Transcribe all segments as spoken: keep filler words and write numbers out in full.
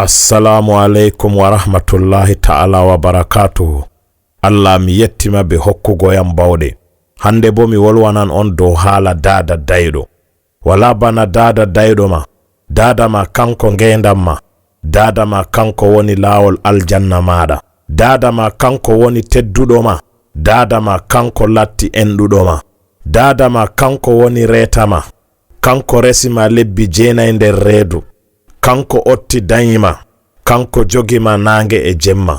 Assalaamu aleykum wa rahmatullaahi ta'aalaa wa barakaatuhu. Allah, mi yettii ma bee hokkugo yam baawɗe. Hannde boo mi wolwanan on dow haala daada dayɗo. Walaa bana daada dayɗo ma. Daada ma, kaŋko ngeendam ma. Daada ma, kaŋko woni laawol aljanna maaɗa. Daada ma, kaŋko woni tedduɗo ma. Daada ma, kaŋko latti enɗuɗo ma. Daada ma, kaŋko woni reeta ma. Kaŋko resi ma lebbi jeenayi nder reedu. Kaŋko otti danyi ma. Kaŋko jogi ma naaŋge e jemma.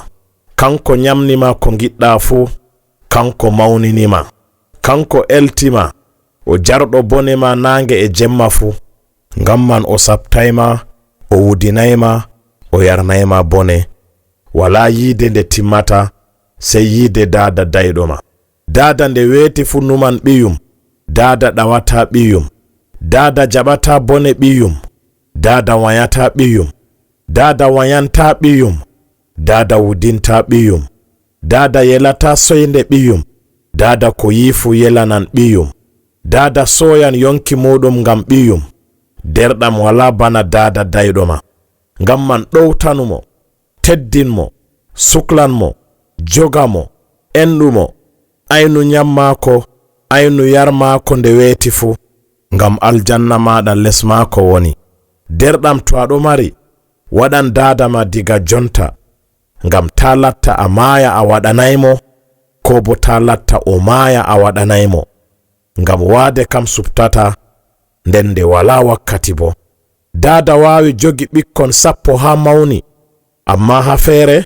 Kaŋko nyamni ma ko ngiɗɗa fuu. Kaŋko mawnini ma. Kaŋko elti ma. O jarɗo bone ma naaŋge e jemma fuu. Ngam man o saɓtaay ma, o wudinaay ma, o yarnaay ma bone. Walaa yiide nde timmata, sey yiide daada dayɗo ma. Daada nde weeti fuu numan ɓiyum. Daada ɗawataa ɓiyum. Daada jaɓataa bone ɓiyum. Daada wanyataa ɓiyum. Daada wanyantaa ɓiyum. Daada wudintaa ɓiyum. Daada yelataa soynde ɓiyum. Daada ko yi'i fuu yelanan ɓiyum. Daada sooyan yoŋki muuɗum ngam ɓiyum. Deerɗam, walaa bana daada dayɗo ma. Ngam man ɗowtanu mo, teddin mo, suklan mo, joga mo, enɗu mo, aynu nyam maako, aynu yar maako nde weeti fuu. Ngam aljanna maaɗa les maako woni. Deerɗam, to a ɗon mari, waɗan daada ma diga jonta, ngam taa latta a maaya a waɗanaay mo, koo boo taa latta o maaya a waɗanaay mo. Ngam waade kam suɓtataa, nden nde walaa wakkati boo. Daada waawi jogi ɓikkon sappo haa mawni, ammaa haa feere,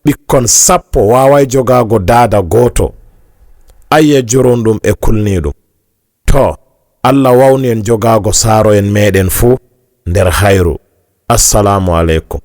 ɓikkon sappo waawaay jogaago daada gooto. Ayya, jurumɗum e kulniiɗum. To, Allah wawnu en jogaago saaro'en meeɗen fuu nder hayru. Assalaamu aleykum.